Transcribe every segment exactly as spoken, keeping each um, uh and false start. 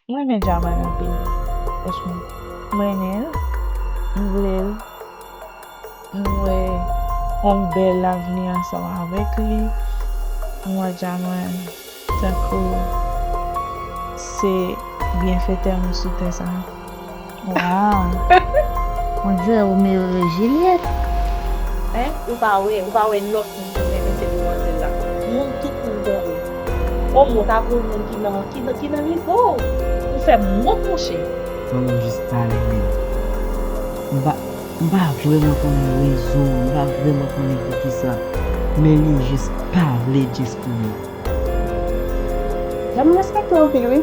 Mwen renmen Djaman anpil. Franchman, mwen renmen l. M vle l. M wè yon bèl avni ansanm avèk li. M wè Djaman tankou se byenfetè m sou tè sa. Waw! On dirait Romeo et Juliette. Hein? Ou pa wè, ou pa wè lòt moun ki renmen se demwazèl la. Moun tout moun tonbe. Omo ta pou yon moun ki nan, ki nan, ki nan nivo w. Ou fè m wont, monchè. Manman jis pale menm. M pa, m pa vrèman konnen rezon, m pa vrèman konnen poukisa. Men li jis pale jis pou mwen. Djaman respekte w anpil, wi.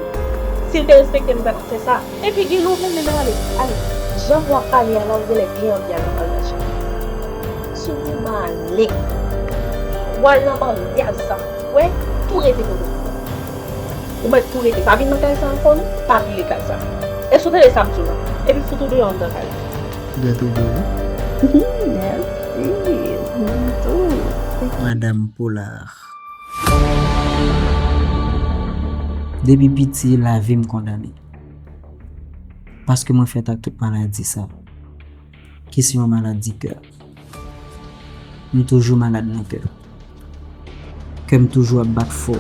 Si l te respekte m, li pa t ap fè sa. Epi, Guilou, men, men, men, ale, ale. Jan w ap pale a la, ou genlè byen anvi al nan maryaj la. Si w gen malè, w al nan maryaj sa, w wè, tou rete kote w ye. Ou mèt tou rete. Pa vin nan kay sa ankò, non. Pa pile kay sa. Èske w tande sa m di w la? Epi fout ou deyò anndan kay la. Byen twouve, wi. Mèsi. Mwen tou. Madam Polar. Depi piti, lavi m kondane. Paske mwen fèt ak tout maladi sa, ki se yon maladi kè. M toujou malad nan kè. Kè m toujou ap bat fò.